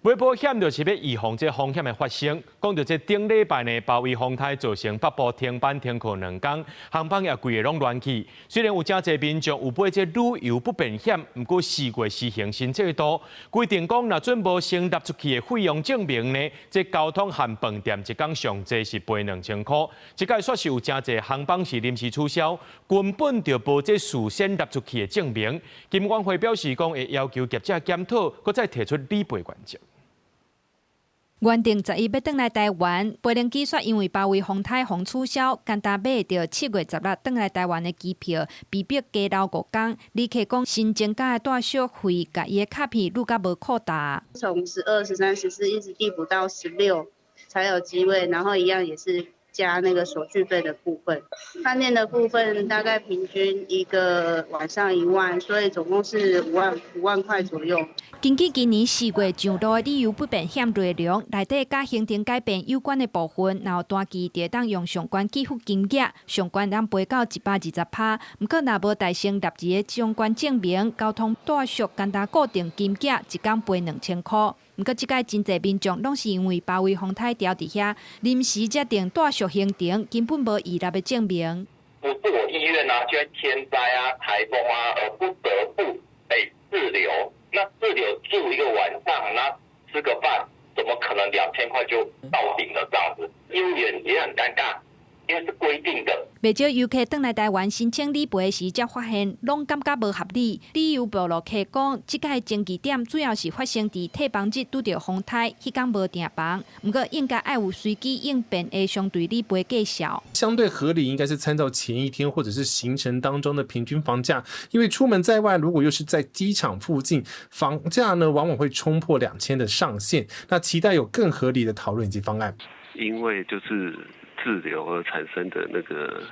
買保險就是欲預防這風險的發生。講著這頂禮拜呢，包圍風颱造成北部停班停課兩工，航班也規个攏亂去。雖然有誠濟民眾有買這旅遊不便險，毋過4月實行新制度，規定講若準無先納出去的費用證明呢，這交通和飯店一工上濟是賠2000箍。這擺煞是有誠濟航班是臨時取消，根本就無這事先納出去的證明。金管會表示講會要求業者檢討，閣再提出理賠原則。原定11欲轉來台灣，飛行機煞因為包圍風颱予取消，簡單買著7月16轉來台灣的機票，被迫加留5工。旅客講新增加的住宿費，共伊的卡片愈較無擴大。從12、13、14一直遞補到16，才有機會，然後一樣也是加那個手續費的部分。飯店的部分大概平均一個晚上1萬，所以總共是5萬塊左右。根據今年4月上路的旅遊不便險內容，內底佮行程改變有關的部分，若有單據就會當用上懸給付金額，上懸通賠到120%。毋過若無代先納入的相關證明，交通住宿干焦固定金額，一工賠2000箍。毋過這擺真濟民眾攏是因為包圍風颱牢佇遐，臨時才訂住宿行程，根本無預納的證明。不是我意願啊，就天災啊、颱風啊，而不得不被滯留。那滯留住一個晚上，那吃個飯，怎麼可能2000塊就到頂了？這樣子，業務員也很尷尬。因為是規定的。袂少遊客轉來台灣申請理賠時，才發現攏感覺無合理。旅遊部落客講，這擺爭議點主要是發生佇退房日拄著風颱，彼工無訂房。毋過應該愛有隨機應變的相對理賠價數。相對合理，應該是參照前一天或者是行程當中的平均房價。因為出門在外，如果又是在機場附近，房價呢往往會衝破2000的上限。那期待有更合理的討論以及方案。因為就是滯留而產生的那個，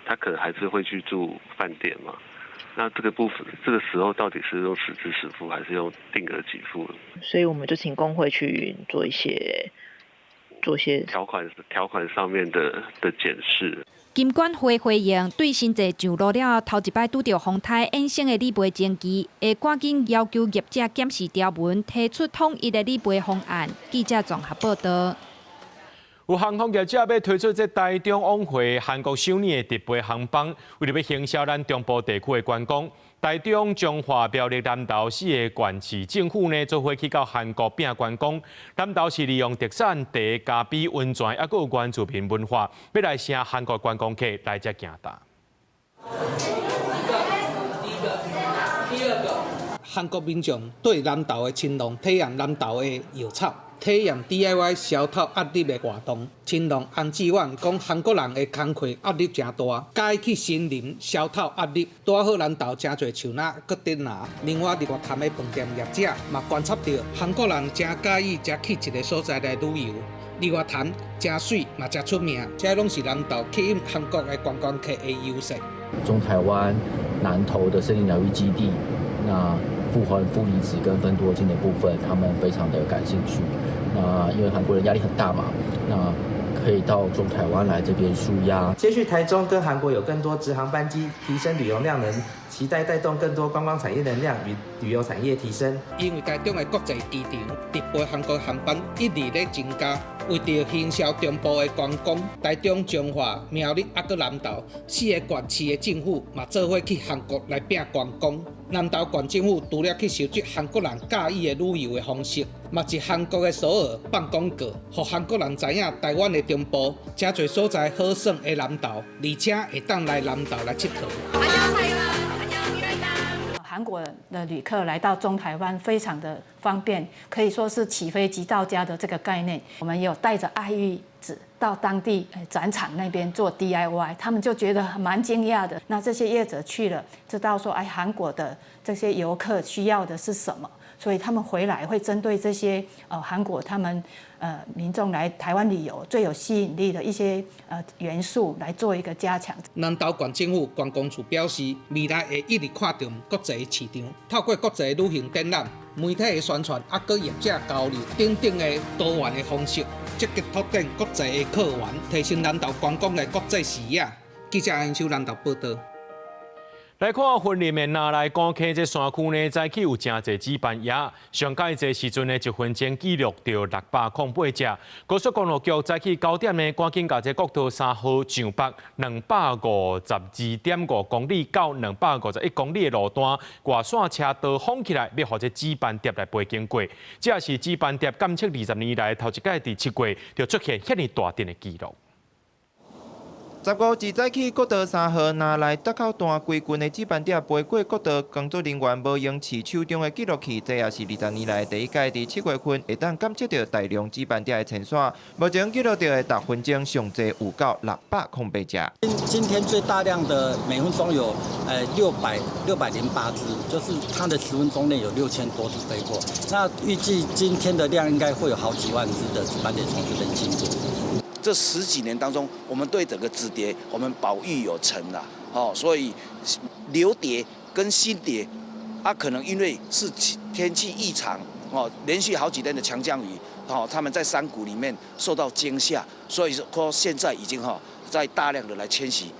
他可能還是會去住飯店嘛。那這個部分，這個時候到底是用實支實付，還是用定額給付？所以我們就請工會去做一些條款上面的檢視。金管會回應，對新制上路了後，頭一擺拄著風颱衍生的理賠爭議，會趕緊要求業者檢視條文，提出統一的理賠方案。記者綜合報道。有航空業者欲推出這台中往回韓國首爾的直飛航班，為著欲行銷咱中部地區的觀光，台中、彰化、苗栗、南投四个縣市政府呢，做伙去到韓國拼觀光。南投是利用特產茶、咖啡、溫泉，抑閣有原住民文化，欲來吸韓國觀光客來遮行踏。第一個，第二個，韓國民眾對南投的青農體驗南投的藥草。體驗 DIY 消臭壓力的活動，青農安志遠講，韓國人的工課壓力誠大，佮意去森林消臭壓力，拄好南投誠濟樹林閣竹林。另外，日月潭的飯店業者嘛觀察著，韓國人誠佮意遮去一个所在來旅遊，日月潭誠媠嘛誠出名，這攏是南投吸引韓國的觀光客的優勢。中台灣南投的森林療癒基地，那富含負離子跟芬多精的部分，他們非常的感興趣。那因為韓國人壓力很大嘛，那可以到中台灣來這邊舒壓。接續台中跟韓國有更多直航班機，提升旅遊量能，期待帶動更多觀光產業能量與旅遊產業提升。因為台中的國際機場直飛韓國航班一直咧增加，為著行銷中部的觀光，台中、彰化、苗栗抑閣南投四个縣市的政府嘛做伙去韓國來拼觀光。南投縣政府除了去收集韓國人佮意的旅遊的方式，嘛佇韓國的首爾放廣告，予韓國人知影台灣的中部誠濟所在好耍的南投，而且會當來南投來𨑨迌。韓國的旅客來到中台灣非常的方便，可以說是起飛即到家的這個概念。我們有帶着愛玉子到當地展場那邊做 DIY，他們就覺得蠻驚訝的。那這些業者去了，知道說，哎，韓國的這些遊客需要的是什麼，所以他們回來會針對這些韓國他們民眾來台灣旅遊最有吸引力的一些元素來做一個加強。南投縣政府觀光處表示，未來會一直看重國際市場，透過國際旅行展覽、媒體的宣傳，抑閣業者交流等等的多元的方式，積極拓展國際的客源，提升南投觀光的國際視野。記者楊秀南投報導。來看雲林的那來古溪這山區呢，早起有誠濟紫斑蝶，上蓋濟時陣呢，一分鐘記錄著608隻。高速公路局早起9點呢，趕緊共這國道3號上北252.5公里到251公里的路段，外線車道封起來，欲予這紫斑蝶來飛經過。這也是紫斑蝶監測20年來頭一擺佇7月就出現遐爾大陣的記錄。 15日早起，國道3號那來竹口段規群的紫斑蝶飛過國道，工作人員無用飼手中的記錄器，這也是20年來第一擺佇7月份會當監測著大量紫斑蝶的遷徙。目前記錄著的逐分鐘上濟有到608隻。今天最大量的每分鐘有608隻，就是它的10分鐘內有6000多隻飛過。那預計今天的量應該會有好幾萬隻的紫斑蝶從這邊經過。這十幾年當中，我們對整個紫蝶，我們保育有成啦，哦，所以留蝶跟新蝶，啊，可能因為是天氣異常，哦，連續好幾天的強降雨，哦，他們在山谷裡面受到驚嚇，所以說現在已經哈在大量的來遷徙。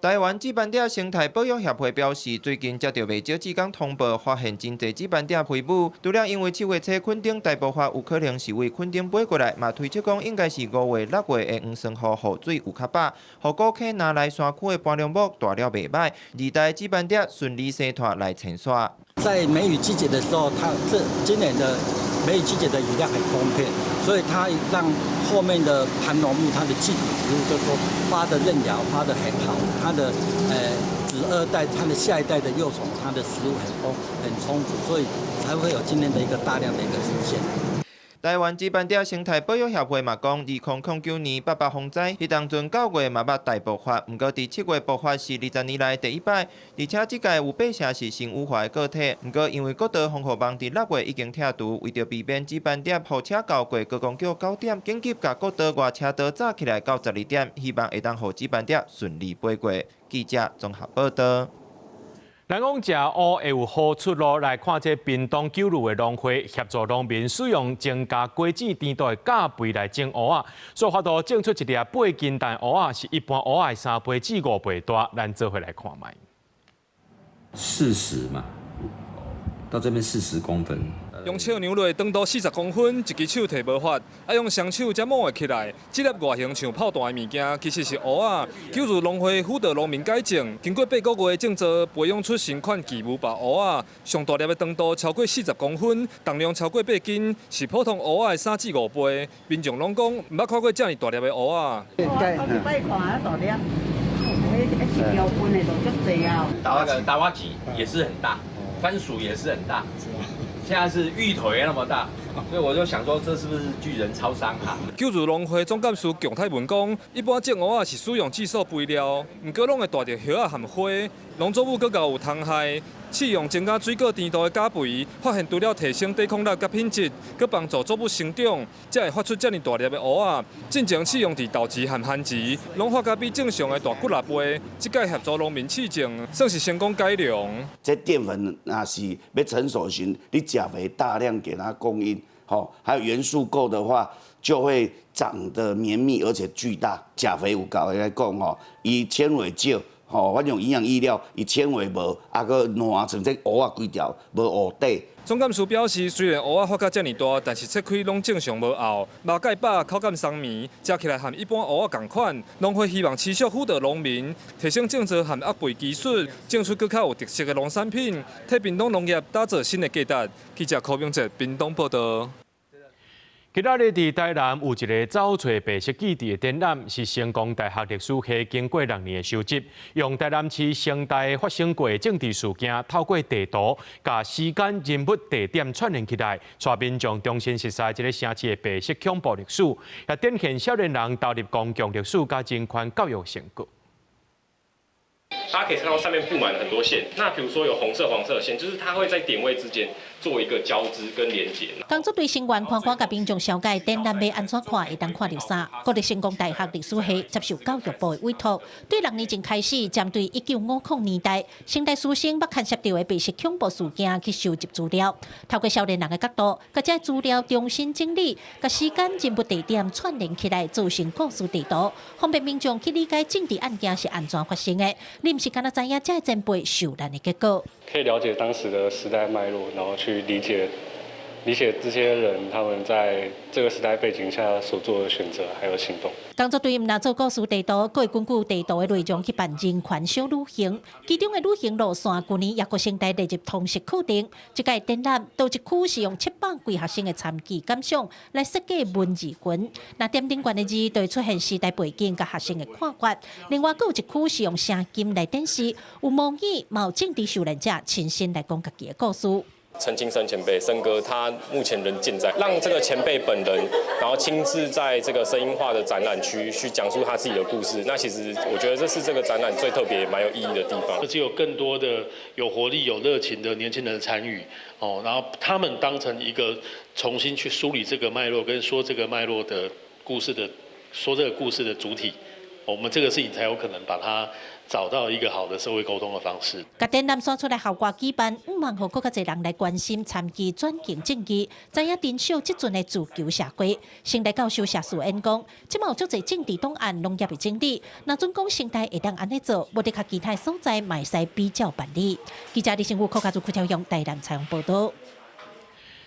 台灣紫斑蝶生態保育協會表示，最近接著袂少志工通報，發現真濟紫斑蝶飛舞。除了因為7月初墾丁大爆發，有可能是為墾丁飛過來，嘛推測講應該是5月、6月的黃酸雨雨水有較飽，予古溪那來山區的搬龍木大了袂䆀，二代紫斑蝶順利生湠來遷徙。在梅雨季節的時候，它這今年的梅雨季節的雨量很豐沛，所以它讓後面的盤龍木它的寄主植物，就是說發的嫩芽發得很好，它的子二代，它的下一代的幼蟲，它的食物很豐很充足，所以才會有今天的一個大量的一個出現。台灣紫斑蝶生態保育協會嘛講，2009年八八風災，彼當陣9月嘛捌大爆發，毋過佇7月爆發是20年來第一擺，而且這屆有八成是新羽化的個體。毋過因為國道防護網佇6月已經拆除，為著避免紫斑蝶予車轎過高公橋9點，緊急共國道外車道紮起來到12點，希望會當予紫斑蝶順利飛過。記者綜合報道。咱講食烏會有好出路，來看這屏東九如的農會協助農民使用增加果子甜度的鉀肥來種芋仔，所以法度種出一粒8斤重芋仔，是一般芋仔的3倍至5倍大。咱做伙來看覓。 40嘛，到這邊40公分。用手量落長度40公分，一支手提無法，愛用雙手才摸會起來。這粒外形像炮彈的物件，其實是芋仔。九如農會輔導農民改種，經過8個月的種植，培養出新款巨無霸芋仔。上大粒的長度超過40公分，重量超過8斤，是普通芋仔的3至5倍。民眾攏講，毋捌看過遮爾大粒的芋仔。我一擺看啊大粒，彼一標本的就足濟啊。打瓦機也是很大，番薯也是很大。現在是芋頭也那麼大，所以我就想說，這是不是巨人超商啊？九如農會總幹事蔣泰文講，一般種芋仔是使用激素肥料，毋過攏會帶著葉仔和花，農作物閣𠢕有蟲害。試用增加水果甜度的鉀肥，發現除了提升抵抗力佮品質，閣幫助作物生長，才會發出遮爾大粒的芋仔。進前試用佇豆臍和番薯，攏發甲比正常的大幾若倍。這擺協助農民試種，算是成功改良。這澱粉若是欲成熟時，你鉀肥大量給它供應，吼，還有元素夠的話，就會長得綿密而且巨大。鉀肥有夠的來講吼，伊纖維少。吼，反正營養液料，伊纖維無，啊，閣爛成這芋仔規條無芋底。總幹事表示，雖然芋仔發甲遮爾大，但是切開攏正常無沤，肉蓋飽，口感鬆綿，食起來和一般芋仔仝款。農會希望持續輔導農民，提升種植和壓肥技術，種出閣較有特色的農產品，替屏東農業打造新的價值。記者柯明哲屏東報道。今仔日佇台南有一个走揣白色記憶的展覽，是成功大學歷史系經過6年的收集，用台南市成大發生過的政治事件，透過地圖，共時間、人物、地點串聯起來，帶民眾重新熟悉這个城市的白色恐怖歷史，也展現少年人投入公共歷史佮人權教育成果。大家可以看到上面布滿了很多線，那比如說有紅色、黃色線，就是它會在點位之間做一個交織跟連結。工作隊成員看看共民眾紹介展覽欲按怎看，會當看著啥？國立成功大學歷史系接受教育部的委託，對6年前開始，針對1950年代成大師生捌牽涉著的白色恐怖事件去收集資料，透過少年人的角度，共這資料重新整理，共時間、人物、地點串聯起來，做成故事地圖，方便民眾去理解政治案件是按怎發生的。你毋是干焦知影這前輩受難的結果。可以了解當時的時代脈絡，然後去理解這些人他們在這個時代背景下所做的選擇還有行動。工作隊毋但做故事地圖，閣會根據地圖的內容去辦人權小旅行，其中的旅行路線，舊年也閣成大列入通識課程。這屆展覽佗一區是用700幾學生的參與感想來設計文字群，那點頂懸的字就會出現時代背景佮學生的看法。另外，閣有一區是用聲音來展示，有模擬嘛有政治受難者親身來講家己的故事。陳清森前輩，森哥，他目前仍健在，讓這個前輩本人，然後親自在這個聲音化的展覽區去講述他自己的故事。那其實我覺得這是這個展覽最特別、蠻有意義的地方。只有更多的有活力、有熱情的年輕人參與，哦，然後他們當成一個重新去梳理這個脈絡跟說這個脈絡的故事的，說這個故事的主體，我們這個事情才有可能把它找到一個好的社會溝通的方式。共展覽選出來效果舉辦，向望予閣較濟人來關心參與轉型正義，知影珍惜這陣的自由社會。成大教授謝樹恩講，這馬有足濟政治檔案攏猶未整理，若準講成大會當按呢做，無得較其他所在嘛會使比照辦理。記者李成武、柯家祖、柯超勇台南採訪報道。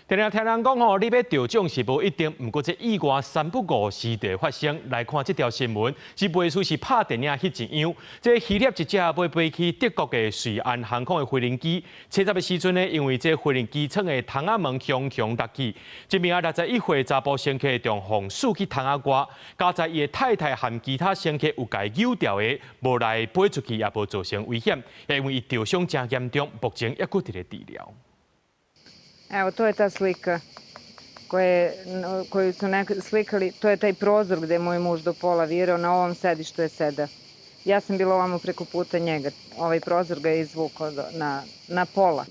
定定聽人講吼，你欲著獎是無一定，毋過這意外三不五時就會發生。來看這條新聞，是袂輸是拍電影彼一樣。這希臘一隻欲飛去德國的瑞安航空的飛行機，七十的時陣呢，因為這飛行機艙的窗仔門雄雄落去，一名61歲查埔乘客就予挲去窗仔外，佳哉伊的太太和其他乘客有共伊扭掉的，無來飛出去，也無造成危險，因為伊著傷誠嚴重，目前猶閣佇咧治療。 Evo, to je ta slika koju su slikali, to je taj prozor gde je moj muž do pola virao, na ovom sedištu je sedeo. Ja sam bila ovamo preko puta njega, ovaj prozor ga je izvukao na pola.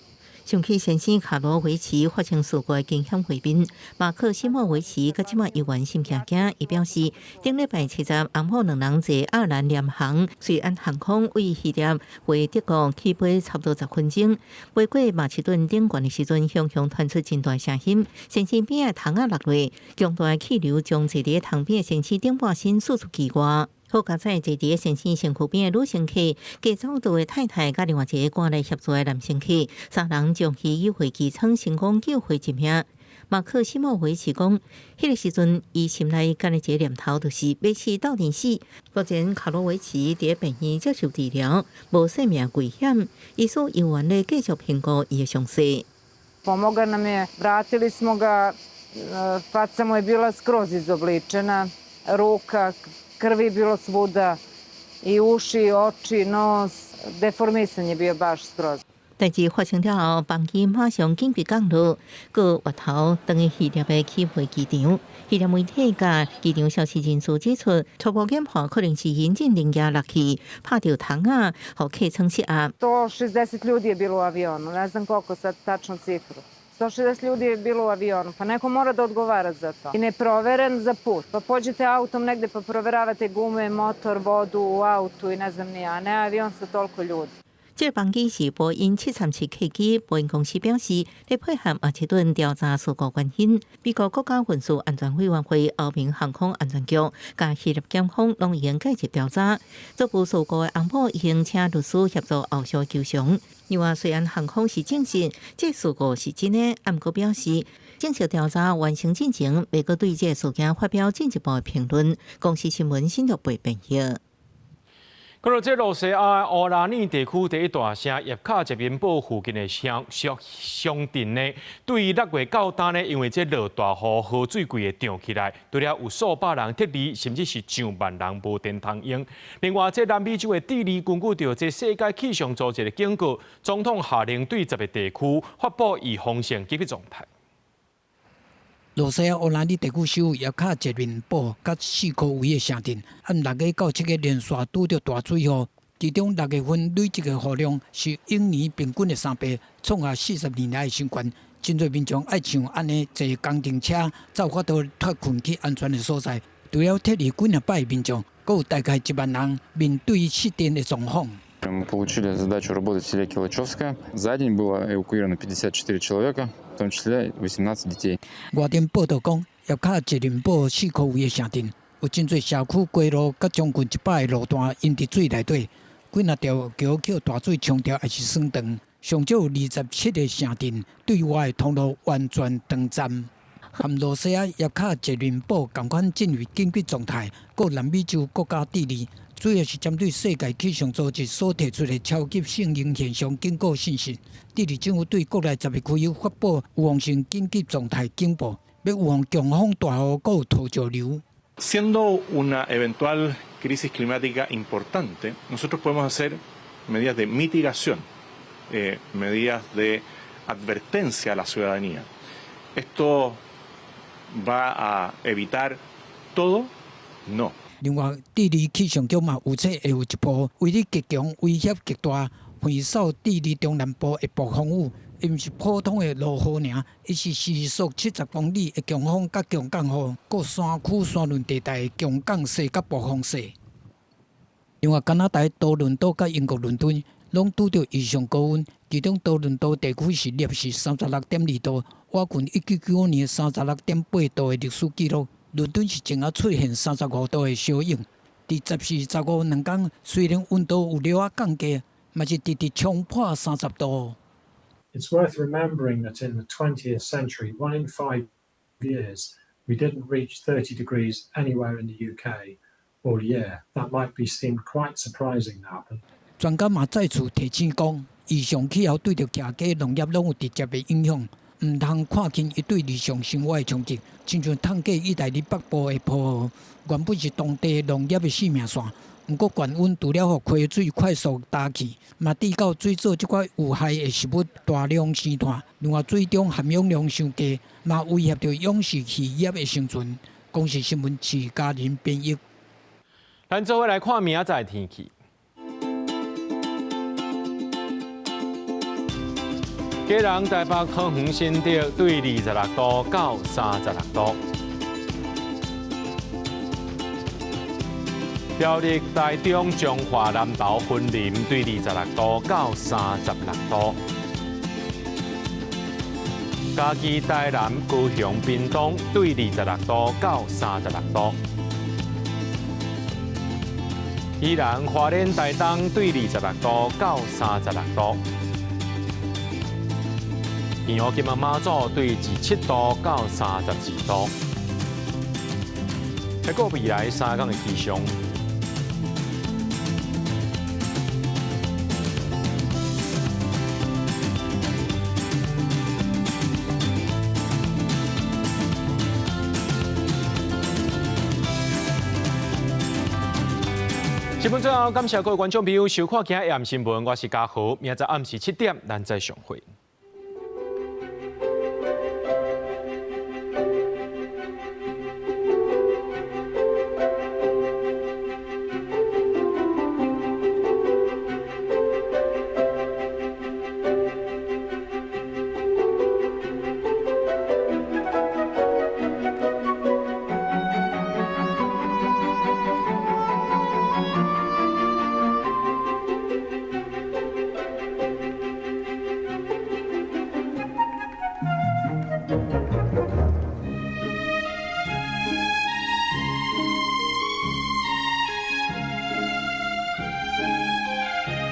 想起先生卡羅維奇發生事故的驚險畫面，馬克西莫維奇佮這馬猶原心驚驚。伊表示，頂禮拜七十翁某兩人坐愛爾蘭廉航瑞安航空為希臘飛德國起飛差不多10分鐘，飛過馬其頓頂懸的時陣，雄雄傳出真大聲音，先生邊仔窗仔落落，強大的氣流將坐佇窗邊的先生頂半身挲出去外。好佳哉坐佇先生身軀邊的女乘客，加走道的太太，佮另外一个趕來協助的男乘客，三人將伊救回機艙，成功救回一命。馬克西莫維奇講，彼個時陣，伊心內干焦一個念頭，就是欲死鬥陣死。目前卡羅維奇佇病院接受治療，無性命危險。醫師猶原咧繼續評估伊的傷勢。 Pomogao nam je, vratili smo ga, faca mu je bila skroz izobličena, ruka, krvi je bilo svuda, i uši, i oči, nos, deformisan je bio baš skroz. 代誌發生了後，班機馬上緊急降落，閣回頭轉去希臘的起飛機場。希臘媒體佮機場消息人士指出，初步研判可能是引擎零件落去，拍著窗仔，予客艙失壓。 160 ljudi je bilo u avionu, ne znam koliko sad tačno cifru. 160 ljudi je bilo u avionu, pa neko mora da odgovara za to. I neproveren za put. Pa pođete autom negde pa proveravate gume, motor, vodu u autu i ne znam ni ja, ne avion sa toliko ljudi. 這個班機是波音737客機，波音公司表示，咧配合馬其頓調查事故原因。美國國家運輸安全委員會、歐盟航空安全局佮希臘檢方攏已經介入調查。初步事故的翁某已經請律師協助後續求償。另外，瑞安航空是證實這事故是真的，毋過表示正式調查完成進前，袂閣對這個事件發表進一步的評論。公視新聞新竹編譯。講到這露西亞烏拉爾地區佇大城葉卡捷琳堡附近的鄉鄉鄉鎮呢，對6月到今呢，因為這落大雨，河水規个漲起來，除了有數百人撤離，甚至是上萬人無電通用。另外，這南美洲的智利根據著這世界氣象組織的警告，總統下令對10個地區發布預防性緊急狀態。露西亞烏拉爾地區首府葉卡捷琳堡佮四箍圍的城鎮，按6月到7月連續拄著大水雨，其中6月份累積的雨量是往年平均的3倍，創下40年來的新高。真濟民眾愛像按呢坐工程車，才有法度脫困去安全的所在。除了撤離幾若百的民眾，閣有大概1萬人面對失電的狀況。 Мы получили задачу работать в селе Килачевское. За день было эвакуировано 54 человека, в том числе 18 детей. 外電報導講，葉卡捷琳堡四箍圍的城鎮有真濟社區街路，佮將近100個路段淹佇水內底，幾若條橋予大水沖掉，抑是損斷。上少有27個城鎮對外的通路完全斷絕。和露西亞葉卡捷琳堡仝款進入緊急狀態，閣南美洲國家智利，主要是針對世界氣象組織所提出的超級聖嬰現象警告信息。智利政府對國內10個區域發布預防性緊急狀態警報，欲預防強風大雨，閣有土石流。 Siendo una eventual crisis climática importante, nosotros podemos hacer medidas de mitigación, medidas de advertencia a la ciudadanía. ¿Esto va a evitar todo? No. 另外，智利氣象局嘛預測會有一波威力極強、威脅極大、橫掃智利中南部的暴風雨。伊毋是普通的落雨爾，伊是時速70公里的強風佮強降雨，閣山區山崙地帶的強降雪佮暴風雪。另外，加拿大多倫多佮英國倫敦攏拄著異常高溫，其中多倫多地區是攝氏36.2度，倚近1995年36.8度的歷史紀錄。倫敦是前仔出現35度的燒湧。佇14、15兩工，雖然溫度有略仔降低，嘛是直直衝破30度。It's worth remembering that in the 20th century, one in 5 years, we didn't reach 30 degrees anywhere in the UK all year. That might be seemed quite surprising now. But 專家嘛再次提醒講，異常氣候對著耆家農業攏有直接的影響，毋通看輕伊對日常生活的衝擊。親像燙過意大利北部的波原本是當地農業的生命線，毋過懸溫除了予溪水快速焦去，嘛致到水藻這款有害的食物大量生湠，另外水中含氧量傷低，嘛威脅著養殖漁業的生存。公視新聞徐嘉仁編譯。咱做伙來看明仔載天氣。基隆、台北、桃園、新竹對26度到36度。苗栗、台中、彰化、南投、雲林對26度到36度。嘉義、台南、高雄、屏東對26度到36度。宜蘭、花蓮、台東對26度到36度。屏東、金門、馬祖對27度到32度。喺過未來3天的氣象。新聞最後，感謝各位觀眾朋友收看今日暗新聞，我是嘉豪，明仔載暗時7點，咱再相會。